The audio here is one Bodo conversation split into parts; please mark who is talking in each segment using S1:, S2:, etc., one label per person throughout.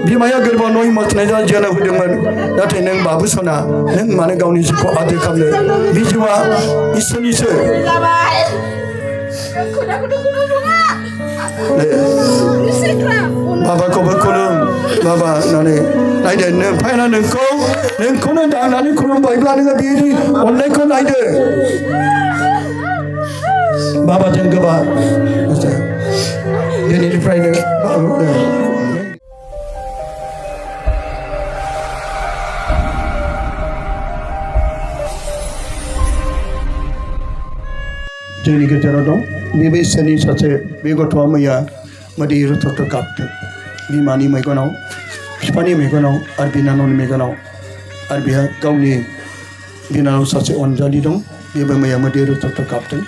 S1: बिमाया गोरबोआव नय मथनाय जोनोम होदोंमोन नाथाय नों बाबु सना नों मानो गावनि जिउखौ आदोर खालामनो बे जिउआ इसोरनिसो बाबाखौबो खुलुम बाबा होननानै नायदो नों फायना नोंखौनो दांनानै खुलुमबायब्ला नोङो बिनि अननायखौ नायदो बाबाजों गोबा दिनैनिफ्रायनो जोंनि गेजेराव दं बेबो इसोरनि सासे बे गथ'आ मैया मोदै रुथुथु गाबदों बिमानि मेगनाव बिफानि मेगनाव आरो बिनानावनि मेगनाव आरो बेहा गावनि बिनानाव सासे अनजालि दं बेबो मैया मोदै रुथुथु गाबदों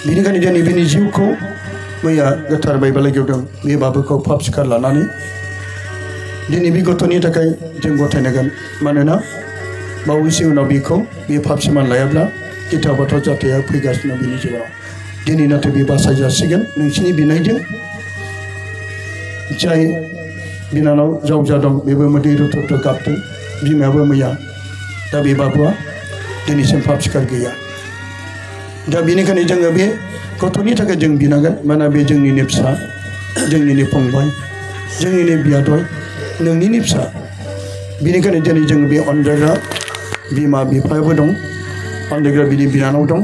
S1: बेनिखायनो जोंनि बिनि जिउखौ मैया गोथार बाइबेला गेवदों बे बाबुखौ पाप सिखार लानानै दिनै बे गथ'नि थाखाय जों गथायनांगोन मानोना बावैसो उनाव बेखौ बे पाप सिमान लायाब्ला गिथाव जाथाया फैगासिनो बिनि जिउआव दिनै नाथाय बे बासाय जासिगोन नोंसिनि बिनायजों जाय बिनानाव जावजा दं बेबो मोदै रुथुथु गाबदों बिमायाबो मैया दा बे बाबुआ दिनैसिम पाप सिखार गैया दा बेनिखायनो जोङो बे गथ'नि थाखाय जों बिनांगोन मानोना बे जोंनिनो फिसा जोंनिनो फंबाय जोंनिनो बियादै नोंनिनो फिसा बेनिखायनो दिनै जोङो बे अनजायग्रा बिमा बिफायाबो दं अनजायग्रा बिनि बिनानाव दं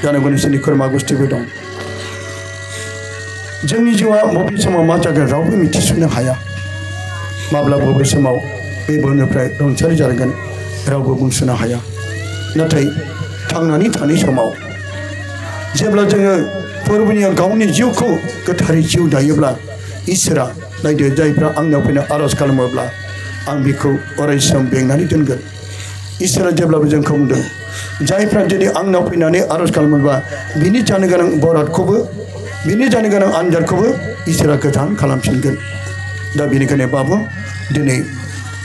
S1: जानांगौ नोंसोरनि खुरमा गुस्थिबो दं जोंनि जिउआ बबे समाव मा जागोन रावबो मिथिस'नो हाया माब्ला बबे समाव बे बुहुमनिफ्राय रुंसारि जागोन रावबो बुंस'नो हाया नाथाय थांनानै थानाय समाव जेब्ला जोङो फोरबोनिया गावनि जिउखौ गोथारै जिउ दायोब्ला इसोरा नायदो जायफ्रा आंनाव फैना आर'ज खालामोब्ला आं बेखौ अरायसम बेंनानै दोनगोन इसोरा जेब्लाबो जोंखौ बुंदों जायफ्रा दिनै आंनाव फैनानै आर'ज खालामोब्ला बिनि जानो गोनां बरादखौबो बिनि जानो गोनां आनजादखौबो इसोरा गोजान खालामफिनगोन दा बेनिखायनो बाबु दिनै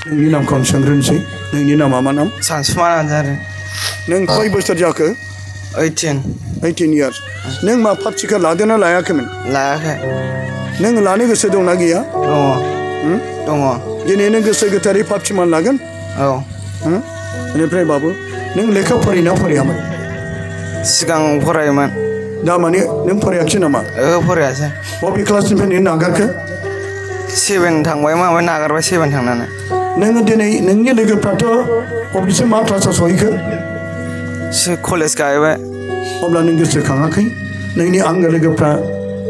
S1: नोंनि नामखौ आं सोंग्रोनोसै नोंनि नामा मा नाम
S2: सानसुमा नार्जारि
S1: नों खय बोसोर जाखो 18 इयार्स नों मा पाप सिखार लादोंना लायाखैमोन
S2: लायाखै
S1: नों लानो गोसो दंना गैया
S2: दङ
S1: दिनै नों गोसो गोथारै पाप सिमान लागोन बेनिफ्राय बाबु नों लेखा फरायोना फरायामोन
S2: सिगां फरायोमोन
S1: दा माने नों फरायाखिसै नामा
S2: फरायासै
S1: बबे क्लासनिफ्राय नों नागारखो
S2: 7 थांबाय माबा नागारबाय 7 थांनानै
S1: नोङो दिनै नोंनि लोगोफ्राथ' बबेसिम मा क्लासाव सहैखो
S2: कलेज गायबाय
S1: अब्ला नों गोसोखाङाखै नोंनि आंगो लोगोफ्रा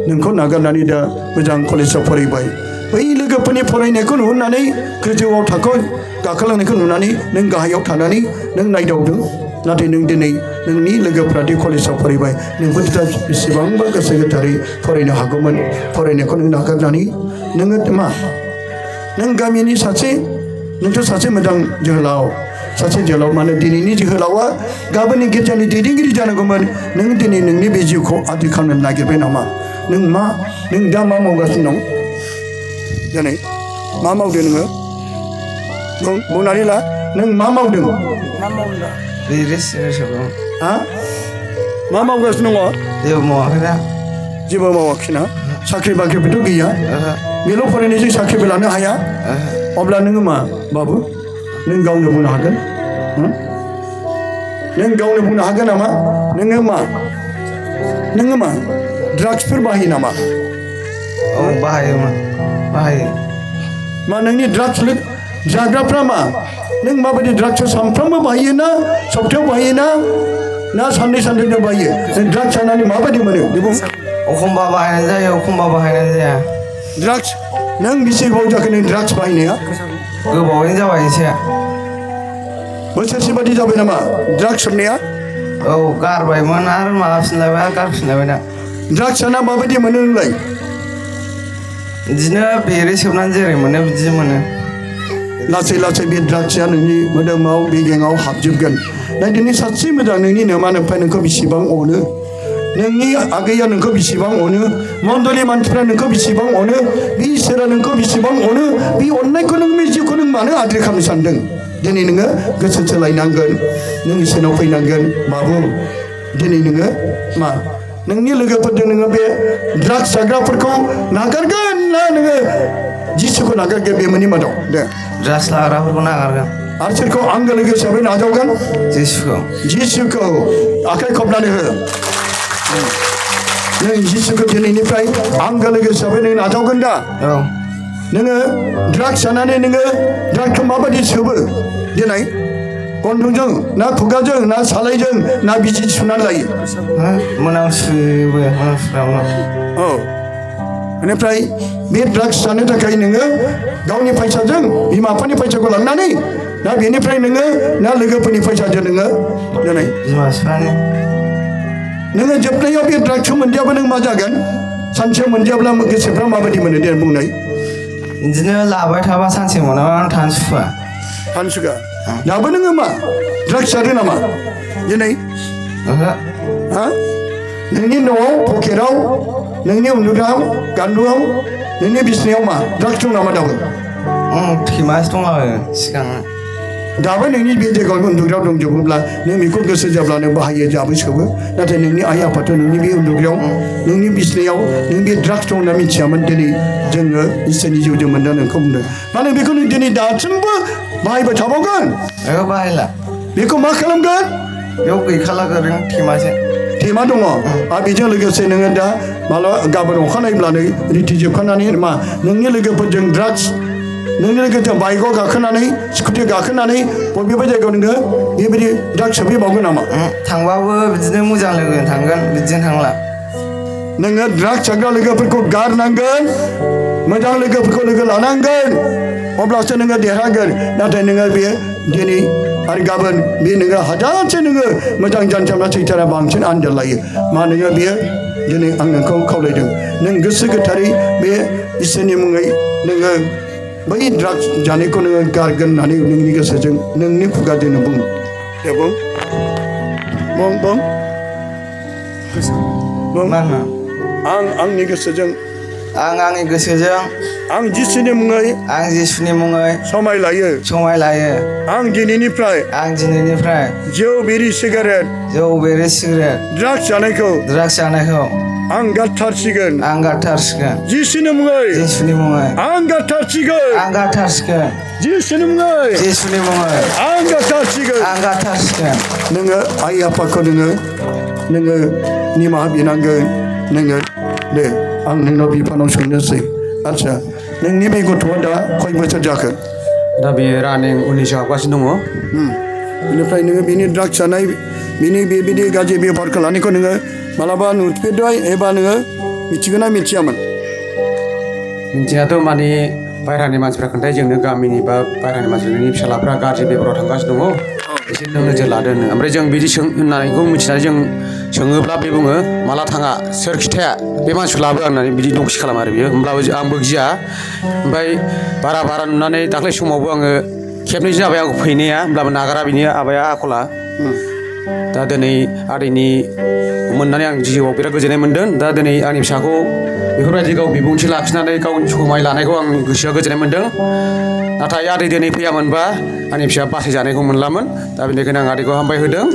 S1: नोंखौ नागारनानै दा मोजां कलेजाव फरायबाय बै लोगोफोरनि फरायनायखौ नुहुरनानै गोजौआव थाखोआव गाखोलांनायखौ नुनानै नों गाहायाव थानानै नों नायदावदों नाथाय नों दिनै नोंनि लोगोफ्रा दि कलेजाव फरायबाय नोंबो दा बेसेबांबा गोसो गोथारै फरायनो हागौमोन फरायनायखौ नों नागारनानै नोङो मा नों गामिनि नोंथ' सासे मोजां जोहोलाव सासे जोहोलाव मानो दिनैनि जोहोलावा गाबोननि गिर्जानि दैदेनगिरि जानांगौमोन नों दिनै नोंनि बे जिउखौ आद्रि खालामनो नागिरबाय नामा नों दा मा मावगासिनो दं दिनै मा मावदों नोङो बुंनानै ला नों मा मावदों मा मावगासिनो दङ
S2: जेबो मावाखै दा
S1: जेबो मावाखैना साख्रि बाख्रिबोथ' गैया बेल' फरायनायजों साख्रिबो लानो हाया अब्ला नोङो मा बाबु नों गावनो बुंनो हागोन नों गावनो बुंनो हागोन नामा नोङो मा ड्राग्सफोर बाहायो नामा
S2: बाहायो
S1: मा नोंनि ड्राग्स जाग्राफ्रा मा नों माबायदि ड्राग्सखौ सानफ्रामबो बाहायो ना सप्तायाव बाहायो ना साननै बाहायो नों ड्राग्स जानानै माबायदि मोनो
S2: एखमबा बाहायनाय जायो एखमबा बाहायनाय जाया
S1: ड्राग्स नों बेसे गोबाव जाखो नों ड्राग्स बाहायनाया
S2: गोबावैनो जाबाय एसे
S1: बोसोरसे बादि जाबाय नामा ड्राग्स सोबनाया
S2: गारबायमोन आरो माबाफिनलायबाय आरो गारफिनलायबाय दा
S1: ड्राग्स जाना माबायदि मोनो नोंलाय
S2: बिदिनो बेरे सोबनानै जेरै मोनो बिदि मोनो
S1: लासै लासै बे ड्राग्सआ नोंनि मोदोमाव बेगेङाव हाबजोबगोन दा दिनै सासे मोजां नोंनि नोमानिफ्राय नोंखौ बेसेबां अनो नोंनि आगैया नोंखौ बेसेबां अनो मण्डलि मानसिफ्रा नोंखौ बेसेबां अनो बे इसोरा नोंखौ बेसेबां अनो बे अननायखौ नोंनि जिउखौ नों मानो आद्रि खालामनो सानदों दिनै नोङो गोसो सोलायनांगोन नों इसोरनाव फैनांगोन बाबु दिनै नोङो मा नोंनि लोगोफोरजों नोङो बे ड्राग्स जाग्राफोरखौ नागारगोन ना नोङो जिसुखौ नागारगोन बे मोननि मादाव दे
S2: ड्राग्स लाग्राफोरखौ नागारगोन
S1: आरो सोरखौ आंगो लोगो हिसाबै नाजावगोन
S2: जिसुखौ
S1: जिसुखौ आखाइ खबनानै हो नों जिसुखौ दिनैनिफ्राय आंगो लोगो हिसाबै नों नाजावगोन दा
S2: औ
S1: नोङो ड्राग्स जानानै नोङो ड्राग्सखौ माबायदि सोबो दिनै गन्थंजों ना खुगाजों ना सालायजों ना बिजि सुनानै लायो
S2: मोनामसुयोबो मोनामसुग्राबो
S1: औ बेनिफ्राय बे ड्राग्स जानो थाखाय नोङो गावनि फैसाजों बिमा बिफानि फैसाखौ लांनानै ना बेनिफ्राय नोङो ना लोगोफोरनि फैसाजों नोङो दिनै
S2: बिमा बिफानि
S1: नोङो जोबनायाव बे ड्राग्सखौ मोनजायाबा नों मा जागोन सानसेयाव मोनजायाब्ला गोसोफ्रा माबायदि मोनो दे बुंनाय
S2: बिदिनो लाबाय थाबा सानसे मोनाबा आं थानो सुखुवा
S1: फानसुगा दाबो नोङो मा ड्राग्स जादों नामा दिनै
S2: ओहो
S1: हा नोंनि न'आव पकेटाव नोंनि उन्दुग्रायाव गान्दुआव नोंनि बिसिनायाव मा ड्राग्स दं नामा दाबो
S2: थेमासो दंलाबायो सिगां
S1: दाबो नोंनि बे जायगायाव उन्दुग्रायाव दंजोबोब्ला नों बेखौ गोसो जाब्ला नों बाहायो जाबो सोबो नाथाय नोंनि आइ आफाथ' नोंनि बे उन्दुग्रायाव नोंनि बिसिनायाव नों बे ड्राग्स दं होनना मिथियामोन दिनै जोङो इसोरनि जिउजों मोनदों नोंखौ बुंदों माने बेखौ नों दिनै दासिमबो बाहायबाय थाबावगोन
S2: बेखौ बाहायला
S1: बेखौ मा खालामगोन
S2: बेयाव गैखाला गोरों थेमासो
S1: थेमा दङ आरो बेजों लोगोसे नोङो दा मालाबा गाबोन अखानायब्लानो रिथि जोबखानानै मा नोंनि लोगोफोरजों ड्राग्स नोंनि लोगोजों बाइकआव गाखोनानै स्कुटि गाखोनानै बबेबा जायगायाव नोङो बेबायदि ड्राग्स सोबहैबावगोन नामा
S2: थांबाबो बिदिनो मोजां लोगो थांगोन बिदिनो थांला
S1: नोङो ड्राग्स जाग्रा लोगोफोरखौ गारनांगोन मोजां लोगोफोरखौ लोगो लानांगोन अब्लासो नोङो देरहागोन नाथाय नोङो बे दिनै आरो गाबोन बे नोङो हाजारसे नोङो मोजां जानोब्ला सैताना बांसिन आनजाद लायो मा नोङो बेयो दिनै आं नोंखौ खावलायदों नों गोसो गोथारै बे इसोरनि मुङै नोङो बै ड्राग्स जानायखौ नोङो गारगोन होननानै नोंनि गोसोजों नोंनि खुगाजोंनो बुं दे बुं
S2: मा होनो
S1: आं आंनि गोसोजों
S2: आं आंनि गोसोजों
S1: आं जिसुनि मुङै
S2: आं जिसुनि मुङै
S1: समाय लायो आं दिनैनिफ्राय जौ बिरि सिगारेट ड्राग्स जानायखौ आं गारथारसिगोन जिसुनि मुङै आं गारथारसिगोन जिसुनि मुङै आं गारथारसिगोन नोङो आइ आफाखौ नोङो निमाहा बिनांगोन नोङो दे आं नोंनाव बिफानाव सोंनोसै आच्छा नोंनि बे गथ'आ दा खय बोसोर जाखो
S3: दा बेयो रानिं 19 हाबगासिनो दङ
S1: बेनिफ्राय नोङो बिनि ड्राग्स जानाय बिनि बेबायदि गाज्रि बेबहारखौ लानायखौ नोङो मालाबा नुफेरबाय एबा नोङो मिथिगोन ना मिथियामोन
S3: मिथिनायाथ' माने बायह्रानि मानसिफ्रा खोन्थायो जोंनो गामिनि बा बायह्रानि मानसिफोरनि फिसालाफ्रा गाज्रि बेबहाराव थांगासिनो दङ एसे नोजोर लादों ओमफ्राय जों बिदि होननायखौ मिथिनानै जों सोङोब्ला बे बुङो माला थाङा सोर खिथाया बे मानसिखौ लाबो होननानै बिदि दंखि खालामो आरो बियो होमब्लाबो आंबो गिया ओमफ्राय बारा नुनानै दाख्लै समावबो आङो खेबनै जाबाय आंखौ फैनाया होमब्लाबो नागारा बिनि आबाया आखला दा दिनै आदैनि मोननानै आं जिउआव बिराद गोजोननाय मोन्दों दा दिनै आंनि फिसाखौ बेफोरबायदि गाव बिबुंथि लाखिनानै गावनि समाय लानायखौ आं गोसोआ गोजोननाय मोन्दों नाथाय आदै दिनै फैयामोनबा आंनि फिसाया बासायजानायखौ मोनलामोन दा बेनिखायनो आं आदैखौ हामबाय होदों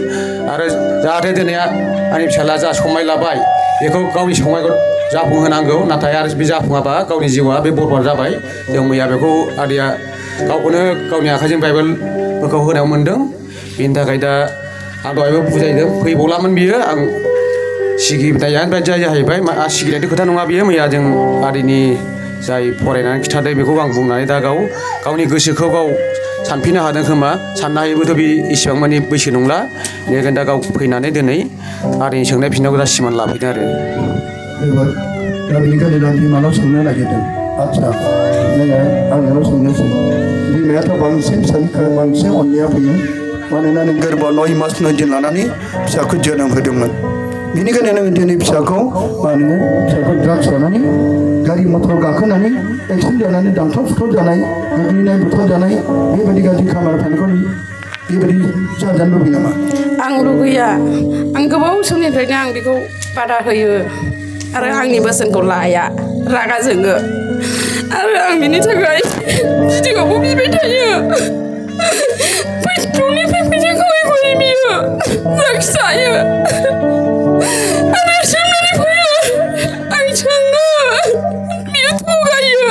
S3: आरो जाहाथे दिनै आंनि फिसाला जा समाय लाबाय बेखौ गावनि समायखौ जाफुंहोनांगौ नाथाय आरो बे जाफुङाबा गावनि जिउआ बे बरबाद जाबाय जों मैया बेखौ आदैया गावखौनो गावनि आखाइजों बाइबेलफोरखौ होनायाव मोन्दों बेनि थाखाय दा आं दहायबो बुजायदों फैबावलामोन बियो आं सिगिनायानो जाहैबाय सिगिनायनि खोथा नङा बियो मैया जों आदैनि जाय फरायनानै खिथादों बेखौ आं बुंनानै दा गावनि गोसोखौ गाव सानफिननो हादों खोमा साननो हायोबोथ' बे इसेबां माने बैसो नंला बेनिखायनो दा गाव फैनानै दिनै आदैनि सोंनाय फिननायखौ दा सिमान लाफैदों आरो
S1: दा बेनिखायनो दा बिमानाव सोंनो नागिरदों आच्छा नोङो आंनाव सोंनोसै बिमायाथ' बांसिन फिसानिखौ बांसिन अननाया फैयो मानोना नों गोरबोआव 9 मास 9 दिन लानानै फिसाखौ जोनोम होदोंमोन बेनिखायनो नोङो दिनै फिसाखौ ड्राग्स लानानै गारि मटर गाखोनानै एक्सिडेन्ट जानानै दानथाव सुथाव जानाय गोग्लैनाय बुथार जानाय बेबायदि गाज्रि खामानि थानायखौ बेबायदि जाजानो लुबैयो नामा
S4: आं लुगैया आं गोबाव समनिफ्रायनो आं बेखौ बादा होयो आरो आंनि बोसोनखौ लाया रागा जोङो आरो आं बिनि थाखाय भिडिअ'बो बिबाय थायो फेसबुकनिफ्राय फैसा खयै बियो ड्राग्स जायो आरो सोंनानै फैयो आं सोङो बियो थगायो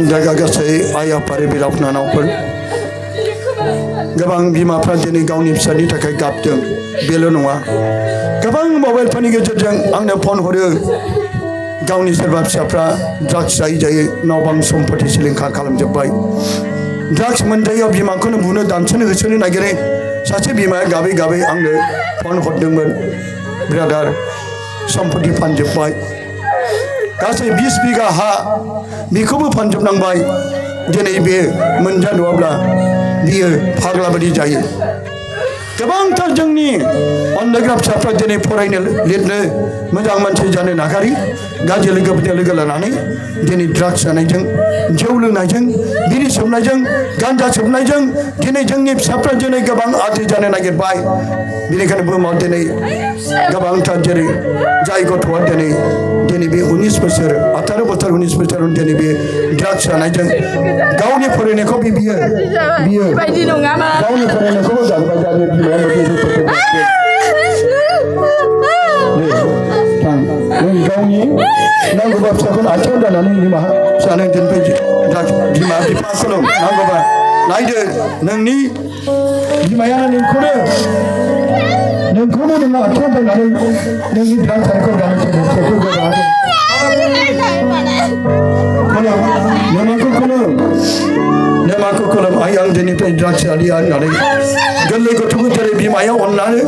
S1: जायगा गासै आइ आफारि बिदा फंबायफोर गोबां बिमाफ्रा दिनै गावनि फिसानि थाखाय गाबदों बेल' नङा गोबां मबाइलफोरनि गेजेरजों आंनो फन हरो गावनि सोरबा फिसाफ्रा ड्राग्स जायै न' बां सम्पति सिलिंखार खालामजोब्बाय ड्राग्स मोनजायैयाव बिमाखौनो बुनो दानस'नो होसोनो नागिरो सासे बिमाया गाबै गाबै आंनो फन हरदोंमोन ब्रादार सम्पति फानजोब्बाय गासै 20 बिगा हा बेखौबो फानजोबनांबाय दिनै बे मोनजानोब्ला बियो फाग्ला बायदि जायो गोबांथार जोंनि अनलायग्रा फिसाफ्रा दिनै फरायनो लिरनो मोजां मानसि जानो नागारि गाज्रि लोगोफोरजों लोगो लानानै दिनै ड्राग्स जानायजों जौ लोंनायजों बिरि सोबनायजों गान्जा सोबनायजों दिनै जोंनि फिसाफ्रा दिनै गोबां आद्रि जानो नागिरबाय बेनिखायनो बुहुमाव दिनै गोबांथार जेरै जाय गथ'आ दिनै बे 19 बोसोर 18 बोसोर 19 बोसोर दिनै बे ड्राग्स जानायजों गावनि फरायनायखौ बियो गावनि फरायनायखौ जाबाय जानो बिमाया नों गावनि नांगौबा फिसाखौनो आथिङाव दानानै बिमा फिसानो दिनबाय बिमा बिफाखौल' नांगौबा नायदो नोंनि बिमाया नोंखौनो नोङो आथिङाव दानानै नोंनि ड्राग्सखौ नोमाखौ खोलोम आइ आं दिनैफ्राय ड्राग्स जालिया होननानै गोरलै गथ'खौ जेरै बिमाया अननानै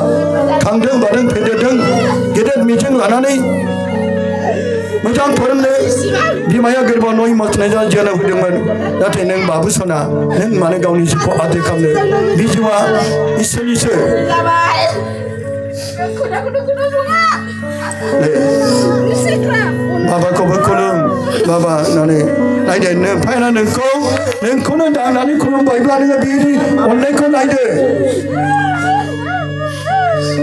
S1: खांदों बादों फेदेरदों गेदेर मिजिं लानानै मोजां फोरोंनो बिमाया गोरबोआव 9 मास जोनोम होदोंमोन नाथाय नों बाबु सना नों मानो गावनि जिउखौ आद्रि खालामनो बे जिउआ इसोरनिसो बाबाखौबो खुलुम बाबा होननानै नायदो नोंफायना नोंखौनो दांनानै खुलुमबायब्ला नोङो बिनि अननायखौ नायदो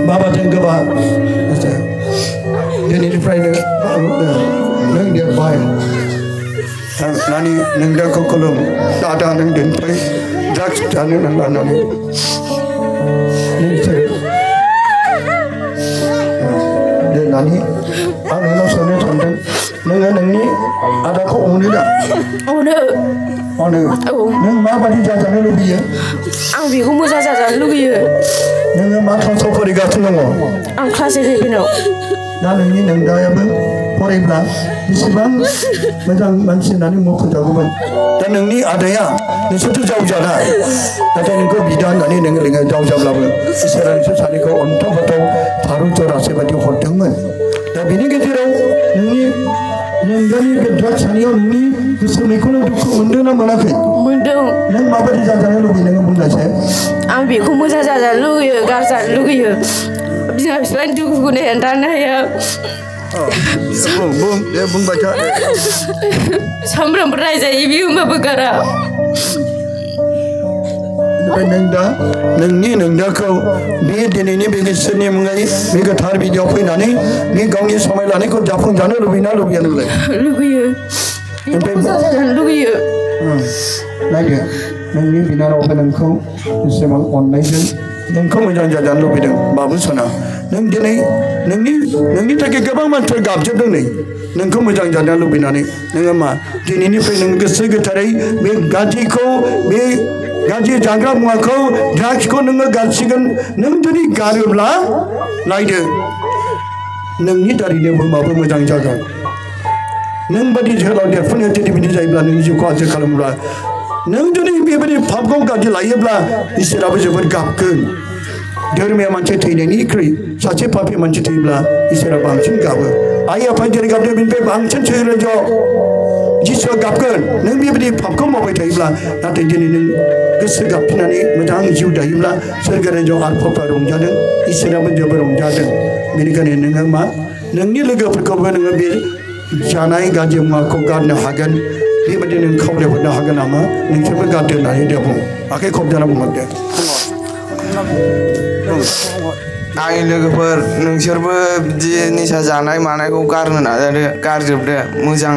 S1: बाबाजों गोबां दिनैनिफ्रायनो नों देरबाय नानि नों दाखौ खुलुम दादा नों दिनैफ्राय ड्राग्स जानो नांला होननानै नोंसोर नानि आं नोंनाव सोंनो सानदों नोङो नोंनि आदाखौ अनो दा अनो नों माबायदि जाजानो लुबैयो
S4: आं बेखौ मोजां जाजानो लुगैयो
S1: नोङो मा क्लासाव फरायगासिनो दङ
S4: आं क्लास 11आव
S1: दा नोंनि नोंदायाबो फरायब्ला बेसेबां मोजां मानसि होननानै मख'जागौमोन दा नोंनि आदाया नोंसोरथ' जावजाना नाथाय नोंखौ बिदा होननानै नोङो जावजाब्लाबो इसोरा नोंसोर सानैखौ अन्थाव बाथाव फारौ जरासे बायदि हरदोंमोन दा बेनि गेजेराव नोंदानि ड्राग्स सानैयाव नोंनि गोसोमैखौनो दुखु मोनदों ना मोनाखै
S4: मोनदों
S1: नों माबायदि जाजानो लुबैयो नोङो बुंनायसाय
S4: आं बेखौ मोजां जाजानो लुगैयो गारजानो लुगैयो बिमा बिफानि दुखुखौनो हेंथानो हाया
S1: बुं दे बुंबाय था
S4: सामफ्रामबो रायजायो बे होमबाबो गारा
S1: नोंनि नोंदाखौ बे दिनैनि बे गोसोनि मुङै बे गोथार बिदियाव फैनानै बे गावनि समाय लानायखौ जाफुंजानो लुबैना लुबैया नोंलाय
S4: लुगैयो लुगैयो
S1: नायदो नोंनि बिनानावबो नोंखौ एसेबां अननायजों नोंखौ मोजां जाजानो लुबैदों बाबु सना नों दिनै नोंनि थाखाय गोबां मानसिफोर गाबजोबदों नै नोंखौ मोजां जानो लुबैनानै नोङो मा दिनैनिफ्राय नों गोसो गोथारै बे गाज्रि जाग्रा मुवाखौ ड्राग्सखौ नोङो गारसिगोन नों जुदि गारोब्ला नायदो नोंनि दारैनो बुहुमाबो मोजां जागोन नों बादि जोहोलाव देरफुनाया जुदि बिदि जायोब्ला नोंनि जिउखौ आद्रि खालामोब्ला नों जुदि बेबायदि फापखौ गाज्रि लायोब्ला इसोराबो जोबोद गाबगोन धोरोमिया मानसि थैनायनिख्रुइ सासे पापि मानसि थैब्ला इसोरा बांसिन गाबो आइ आफा जेरै गाबदों बेनिफ्राय बांसिन सोलो ज' जिसुआ गाबगोन नों बेबायदि पापखौ मावबाय थायोब्ला नाथाय दिनै नों गोसो गाबफिननानै मोजां जिउ दायोब्ला सोरगो रायजोआव आत्माफ्रा रंजादों इसोराबो जोबोद रंजादों बेनिखायनो नोङो मा नोंनि लोगोफोरखौबो नोङो बे जानाय गाज्रि मुवाखौ गारनो हागोन बेबायदि नों खावलायहरनो हागोन नामा नोंसोरबो गारदो होननानै दे बुं आखाइ खबजाना बुंहरदो
S2: आंनि लोगोफोर नोंसोरबो बिदि निसा जानाय मानायखौ गारनो नाजादो गारजोबदो मोजां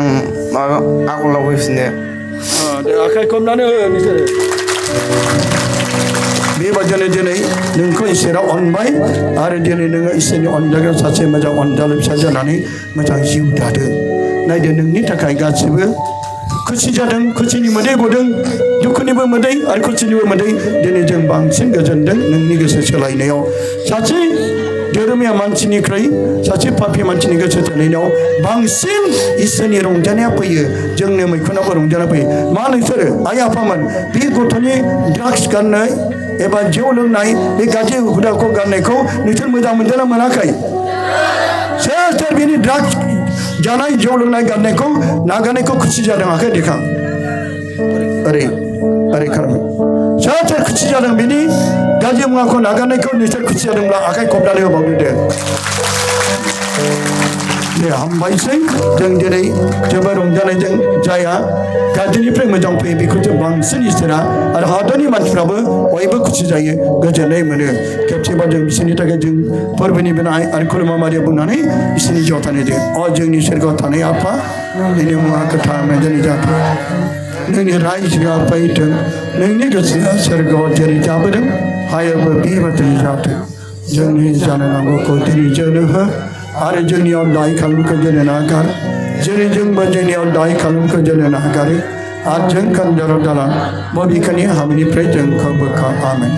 S2: माबा आखलाव फैफिनदो
S1: आखाइ खबनानै हो नोंसोरो बेबायदिनो दिनै नोंखौ इसोरा अनबाय आरो दिनै नोङो इसोरनि अनजाग्रा सासे मोजां अनजालु फिसा जानानै मोजां जिउ दादो नायदो नोंनि थाखाय गासिबो खुसि जादों खुसिनि मोदै गदों दुखुनिबो मोदै आरो खुसिनिबो मोदै दिनै जों बांसिन गोजोनदों नोंनि गोसो सोलायनायाव सासे धोरोमिया मानसिनिख्रुइ सासे पापि मानसिनि गोसो सोलायनायाव बांसिन इसोरनि रंजानाया फैयो जोंनो मैखुनावबो रंजानाय फैयो मा नोंसोरो आइ आफामोन बे गथ'नि ड्राग्स गाननाय एबा जौ लोंनाय बे गाज्रि हुदाखौ गाननायखौ नोंसोर मोजां मोनदोंना मोनाखै सोर सोर बेनि ड्राग्स जानाय जौ लोंनाय गाननायखौ नागारनायखौ खुसि जादों आखाइ देखा ओरै ओरै खालामो सोर सोर खुसि जादों बेनि गाज्रि मुवाखौ नागारनायखौ नोंसोर खुसि जादोंब्ला आखाइ खबनानै होबावदो दे हामबायसै जों दिनै जोबोद रंजानायजों जाया गाज्रिनिफ्राय मोजां फैयो बेखौ जों बांसिन इसोरा आरो हादरनि मानसिफ्राबो बयबो खुसि जायो गोजोननाय मोनो खेबसेबाव जों बिसोरनि थाखाय जों फोरबोनि बिनाय आरो खुलुमा मारिया बुंनानै बिसोरनि जिउआव थानाय दे जोंनि सोरगोआव थानाय आफा नोंनि मुङा गोथार मैदानि जाथों नोंनि रायजोआ फैथों नोंनि गोसोआ सोरगोआव जेरै जाबोदों हायावबो बेबायदिनो जाथों जोंनि जानो नांगौखौ दिनै जोंनो हो आरो जोंनियाव दाय खालामखौ जोंनो नागार जेरै जोंबो जोंनियाव दाय खालामखौ जोंनो नागारो आरो जों खान्दाराव दाला बबेखानि हामिनिफ्राय जोंखौ बोखा आमेन